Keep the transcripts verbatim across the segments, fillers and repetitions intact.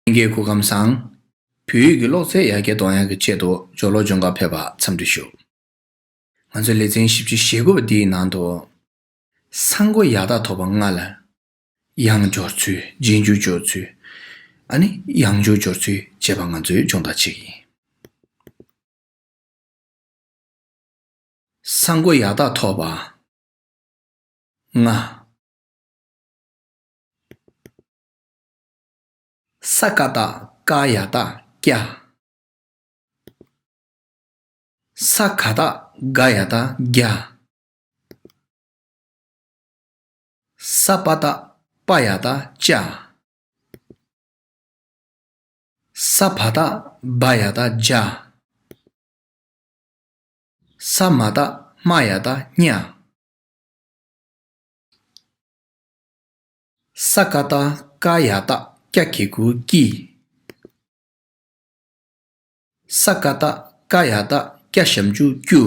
ལྷན་རྒྱས་སྐུ་ཁམས་བཟང་། བོད་ཡིག་གི་ཀློག་རྩལ་ཡར་རྒྱས་གཏོང་ཡག་གི་ཆེད་དུ་སྦྱོར་ཀློག་སྦྱོང་གར་ཕེབས་པར་འཚམས་འདྲི་ཞུ། ང་ཚོའི་ལེ་ཚན་བཞི་བཅུ་ཞེ་དགུ་པ་འདིའི་ནང་དུ། ས་མགོ་ཡར་བཏགས་ཐོབ་པ་ལྔ་ལ། ཡང་སྦྱོར་ཚུལ། རྗེས་འཇུག་སྦྱོར་ཚུལ། ཨ་ནི་ཡང་འཇུག་སྦྱོར་ཚུལ་བཅས་པ་ང་ཚོས་སྦྱོང་བརྡར་བྱེད་ཀྱི་ཡིན། ས་མགོ་ཡར་བཏགས་ཐོབ་པ་ལྔ། ས་ཀ་བཏགས་སྐ་ཡར་བཏགས་སྐྱ། ས་ག་བཏགས་སྒ་ཡར་བཏགས་སྒྱ། ས་པ་བཏགས་སྤ་ཡར་བཏགས་སྤྱ། ས་བ་བཏགས་སྦ་ཡར་བཏགས་སྦྱ། ས་མ་བཏགས་སྨ་ཡར་བཏགས་སྨྱ། ས་ཀ་བཏགས་སྐ་ཡར་བཏགས་སྐྱ་གི་གུ་སྐྱི། ས་ཀ་བཏགས་སྐ་ཡར་བཏགས་སྐྱ་ཞབས་ཀྱུ་སྐྱུ།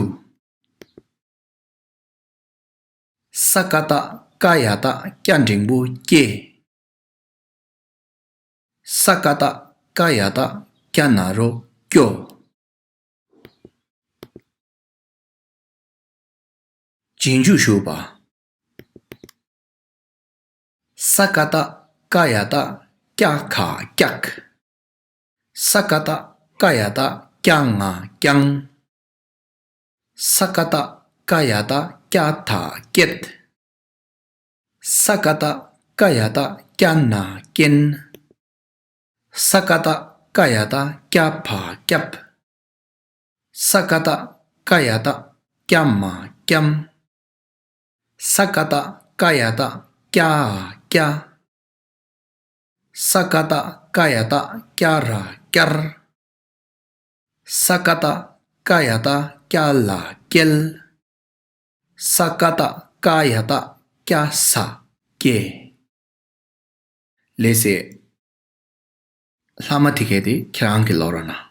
ས་ཀ་བཏགས་སྐ་ཡར་བཏགས་སྐྱ་འགྲེང་བུ་སྐྱེ། ས་ཀ་བཏགས་སྐ་ཡར་བཏགས་སྐྱ་ན་རོ་སྐྱོ། རྗེས་འཇུག་ཞུགས་པ། ས་ཀ་བཏགས་སྐ་ཡར་བཏགས་སྐྱ་ག་སྐྱག། ས་ཀ་བཏགས་སྐ་ཡར་བཏགས་སྐྱ་ང་སྐྱང་། ས་ཀ་བཏགས་སྐ་ཡར་བཏགས་སྐྱ་ད་སྐྱད། ས་ཀ་བཏགས་སྐ་ཡར་བཏགས་སྐྱ་ན་སྐྱེན། ས་ཀ་བཏགས་སྐ་ཡར་བཏགས་སྐྱ་བ་སྐྱབས། ས་ཀ་བཏགས་སྐ་ཡར་བཏགས་སྐྱ་མ་སྐྱམ། ས་ཀ་བཏགས་སྐ་ཡར་བཏགས་སྐྱ་འ་སྐྱ། ས་ཀ་བཏགས་སྐ་ཡར་བཏགས་སྐྱ་ར་སྐྱར། ས་ཀ་བཏགས་སྐ་ཡར་བཏགས་སྐྱ་ལ་སྐྱལ། ས་ཀ་བཏགས་སྐ་ཡར་བཏགས་སྐྱ་ས་སྐྱེ། ལགས་སེ། ལྷག་མ་དེ་གས་དེ་ཁྱེད་རང་གིས་ཀློག་རོགས་གནང་།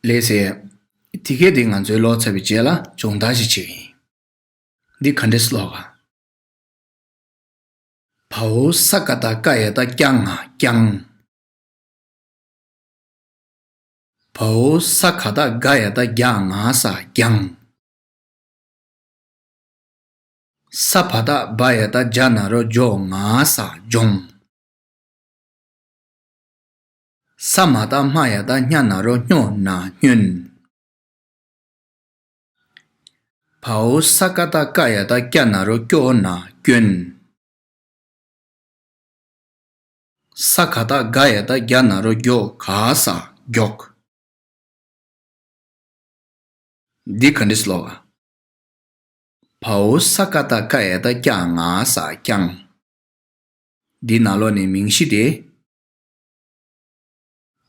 ལགས་སེ། དེ་གས་དེ་ང་ཚོའི་ཀློག་ཚར་བའི་རྗེས་ལ་སྦྱོང་བརྡར་ཞིག་བྱེད་ཀྱི་ཡིན། འདི་ག་འདྲས་ཀློག་ག་བའོ་ས་ག་བཏགས་སྐ་ཡ་བཏགས་སྐྱ་ང་སྐྱང་། བའོ་ས་ག་བཏགས་སྒ་ཡ་བཏགས་སྒྱ་ང་ས་སྒྱང་། ས་བ་བཏགས་སྦ་ཡ་བཏགས་སྦྱ་ན་རོ་སྦྱོ་ང་ས་སྦྱོང་། ས་མ་བཏགས་སྨ་ཡ་བཏགས་སྨྱ་ན་རོ་སྨྱོ་ན་སྨྱོན། བའོ་ས་ཀ་བཏགས་ཀ་ཡ་བཏགས་ཀྱ་ན་རོ་སྐྱོ་ན་སྐྱོན། ས་ག་བཏགས་སྒ་ཡ་བཏགས་སྒྱ་ན་རོ་སྒྱོ་ག་ས་མགྱོགས། འདི་ག་འདྲས་ཀློག་ག་བའོ་ས་ཀ་བཏགས་ཀ་ཡ་བཏགས་ཀྱ་ང་ས་སྐྱང་། འདི་ནང་ལོགས་ནས་མིང་གཞི་དེ།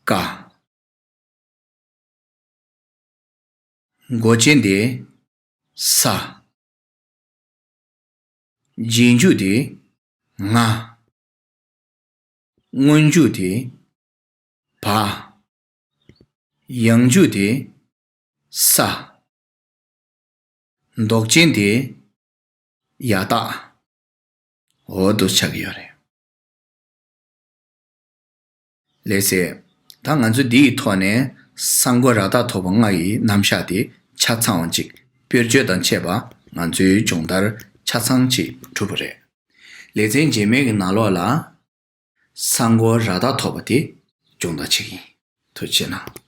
ཀ། མགོ་ཅན་དེ། ས། རྗེས་འཇུག་དེ། ང་། སྔོན་འཇུག་དེ། བ། ཡང་འཇུག་དེ། ས། འདོགས་ཅན་དེ། ཡ་བཏགས། འོ་འདུག་ཆགས་ཀྱི་ཡོད་རེད། ལགས་སེ། ད་ང་ཚོ་འདི་ཡི་ཐོག་ནས་ས་མགོ་ར་བཏགས་ཐོག་པ་ལྔ་ཡི་རྣམ་གཞག་དེ་ཆ་ཚང་བ་ཅིག་དཔེར་བརྗོད་དང་བཅས་པ་ང་ཚོའི་སྦྱོང་བརྡར་ཆ་ཚང་ཅིག་གྲུབ་པ་རེད། ལེ་ཚན་རྗེས་མའི་གི་ནང་ལོགས་ལ། ས་མགོ་ར་བཏགས་ཐོག་པ་དེ་སྦྱོང་བརྡར་བྱེད་ཀྱི་ཡིན། ཐུགས་རྗེ་གནང་།